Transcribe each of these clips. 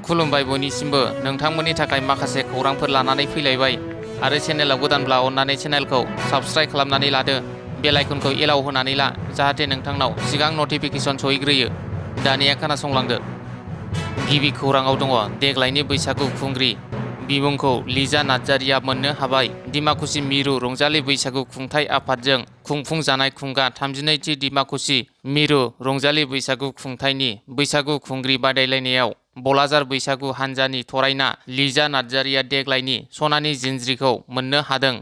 खुलुमबाय बयनिसिमबो नोंथांमोननि थाखाय माखासे खौरांफोर लानानै फैलायबाय आरो चेनेलाव गोदानब्ला अन्नानै चेनेलखौ साबस्क्राइब खालामनानै लादो बेल आइकनखौ एलाव होनानै ला जाहाथे नोंथांनाव सिगां नटिफिकेसन सहैग्रोयो। दानिया खोनासंलांदो। गिबि खौराङाव दङ देग्लायनि बैसागु खुंग्रि बिमुंखौ लिजा नार्जारिया मोननो हाबाय। डिमाकुसि मिरु रंजालि बैसागु खुंथाय आफादजों खुंफुंजानाय खुंगा 32थि डिमाकुसि मिरु रंजालि बैसागु खुंथायनि बैसागु खुंग्रि बादायलायनायाव बलाजार बैसागु हान्जानि थरायना लिजा नार्जारिया देग्लायनि सनानि जिन्ज्रिखौ मोननो हादों।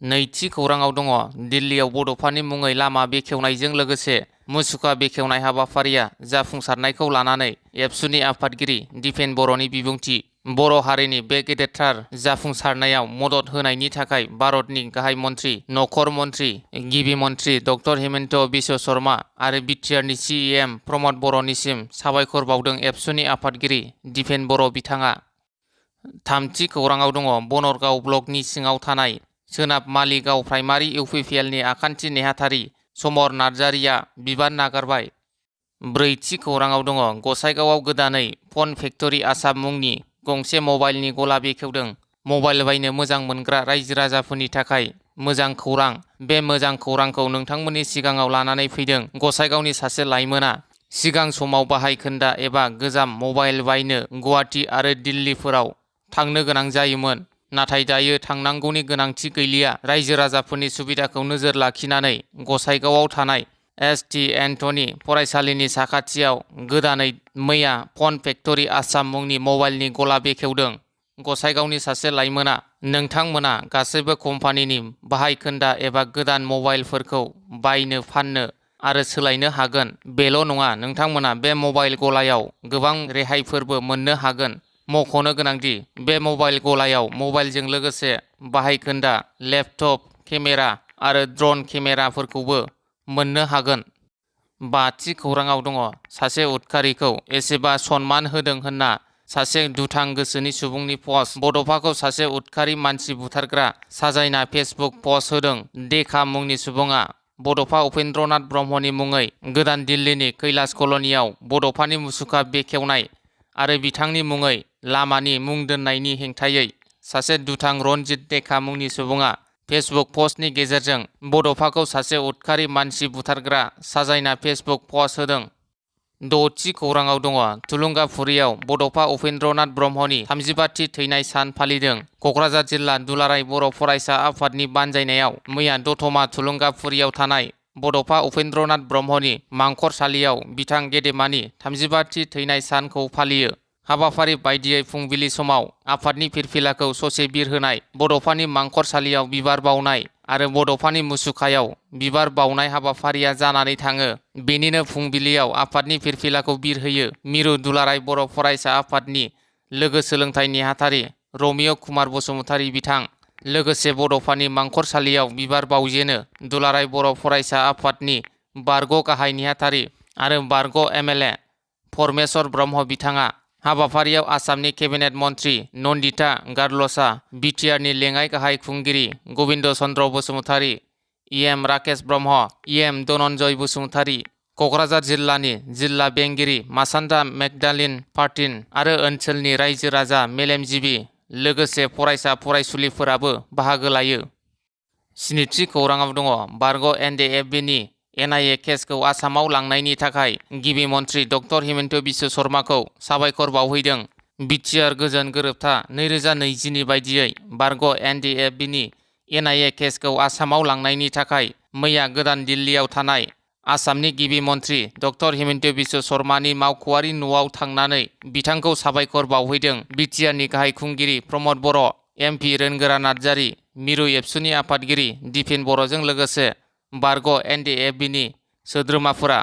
नैथि खौराङाव दङ दिल्लीयाव बड'फानि मुङै लामा बेखेवनायजों लोगोसे मुसुखा बेखेवनाय हाबाफारिया जाफुंसारनायखौ लानानै एबसुनि आफादगिरि दिपेन बर'नि बिबुंथि। बर' हारिनि बे गेदेरथार जाफुंसारनायाव मदद होनायनि थाखाय भारतनि गाहाय मन्त्रि नखर मन्त्रि गिबि मन्त्रि डक्टर हिमन्त बिश्व शर्मा आरो बिटिआरनि सिएम प्रमद बर'निसिम साबायखर बावदों एबसुनि आफादगिरि दिपेन बर' बिथाङा। थामथि खौराङाव दङ बनरगाव ब्लकनि सिङाव थानाय सोनाब मालिगाव प्राइमारि इउपिपिएलनि आखान्थि नेहाथारि समर नार्जारिया बिबान नागारबाय। ब्रैथि खौराङाव दङ गसाइगावआव गोदानै फन फेक्टरि आसाम मुंनि गंसे मबाइलनि गला बेखेवदों। मबाइल बायनो मोजां मोनग्रा रायजो राजाफोरनि थाखाय मोजां खौरां। बे मोजां खौरांखौ नोंथांमोननि सिगाङाव लानानै फैदों गसाइगावनि सासे लाइमोना। सिगां समाव बाहायखोन्दा एबा गोजाम मबाइल बायनो गुवाहाटि आरो दिल्लीफोराव थांनो गोनां जायोमोन, नाथाय दायो थांनांगौनि गोनांथि गैलिया। रायजो राजाफोरनि सुबिदाखौ नोजोर लाखिनानै गसाइगावआव थानाय एस.टि. एन्टनि फरायसालिनि साखाथियाव गोदानै मैया फन फेक्टरि आसाम मुंनि मबाइलनि गला बेखेवदों गसाइगावनि सासे लाइमोना। नोंथांमोना गासैबो कम्पानिनि बाहायखोन्दा एबा गोदान मबाइलफोरखौ बायनो फाननो आरो सोलायनो हागोन। बेल' नङा, नोंथांमोना बे मबाइल गलायाव गोबां रेहायफोरबो मोननो हागोन। मख'नो गोनांदि बे मबाइल गलायाव मबाइलजों लोगोसे बाहायखोन्दा लेपटप केमेरा आरो ड्रन केमेराफोरखौबो मोननो हागोन। बाथि खौराङाव दङ सासे उदखारिखौ एसेबा सनमान होदों होनना सासे दुथां गोसोनि सुबुंनि पस्ट। बड'फाखौ सासे उदखारि मानसि बुथारग्रा साजायना फेसबुक पस्ट होदों। देखा मुंनि सुबुङा बड'फा उपेन्द्रनाथ ब्रह्मनि मुङै गोदान दिल्लीनि कैलाश कल'नियाव बड'फानि मुसुखा बेखेवनाय आरो बिथांनि मुङै लामानि मुं दोननायनि हेंथायै सासे दुथां रनजित देखा मुंनि सुबुङा फेसबुक पस्टनि गेजेरजों बड'फाखौ सासे उदखारि मानसि बुथारग्रा साजायना फेसबुक पस्ट होदों। द'थि खौराङाव दङ थुलुंगाफुरियाव बड'फा उपेन्द्रनाथ ब्रह्मनि 35थि थैनाय सान फालिदों। क'क्राझार जिल्ला दुलाराय बर' फरायसा आफादनि बानजायनायाव मैया दतमा थुलुंगाफुरियाव थानाय बड'फा उपेन्द्रनाथ ब्रह्मनि मांखरसालियाव बिथां गेदेमानि 35थि थैनाय सानखौ फालियो। हाबाफारि बायदियै फुंबिलि समाव आफादनि फिरफिलाखौ ससे बिरहोनाय, बड'फानि मांखरसालियाव बिबार बावनाय आरो बड'फानि मुसुखायाव बिबार बावनाय हाबाफारिया जानानै थाङो। बेनिनो फुंबिलियाव आफादनि फिरफिलाखौ बिरहोयो मिरु दुलाराय बर' फरायसा आफादनि लोगो सोलोंथाइ नेहाथारि रमिय कुमार बसुमतारी बिथां। लोगोसे बड'फानि मांखरसालियाव बिबार बावजेनो दुलाराय बर' फरायसा आफादनि बारग' गाहाय नेहाथारि आरो बारग' एम.एल.ए. परमेश्वर ब्रह्म बिथाङा। हाबाफारियाव आसामनि केबिनेट मन्त्रि नन्दिता गारलसा, बिटिआरनि लेङाइ गाहाय खुंगिरि गबिन्द चन्द्र बसुमतारी, इएम राकेश ब्रह्म, इएम धनन्जय बसुमतारी, क'क्राझार जिल्लानि जिल्ला बेंगिरि मासान्दा मेगदालिन पार्टिन आरो ओनसोलनि रायजो राजा मेलेमजिबि लोगोसे फरायसा फरायसुलिफोराबो बाहागो लायो। स्निथि खौराङाव दङ बारग' एनडिएफबिनि एनआइए केसखौ आसामाव लांनायनि थाखाय गिबि मन्त्रि डक्टर हिमन्त बिश्व शर्माखौ साबायखर बावहैदों। बिटिआर गोजोन गोरोबथा 2020नि बायदियै बारग' एनडिएफबिनि एनआइए केसखौ आसामाव लांनायनि थाखाय मैया गोदान दिल्लीयाव थानाय आसामनि गिबि मन्त्रि डक्टर हिमन्त बिश्व शर्मानि मावख'आरि न'आव थांनानै बिथांखौ साबायखर बावहैदों। बिटिआरनि गाहाय खुंगिरि प्रमद बर', एमपि रोनगोरा नार्जारि, मिरु एबसुनि आफादगिरि दिपेन बर'जों लोगोसे बारग' एनडिएफबिनि सोद्रोमाफोरा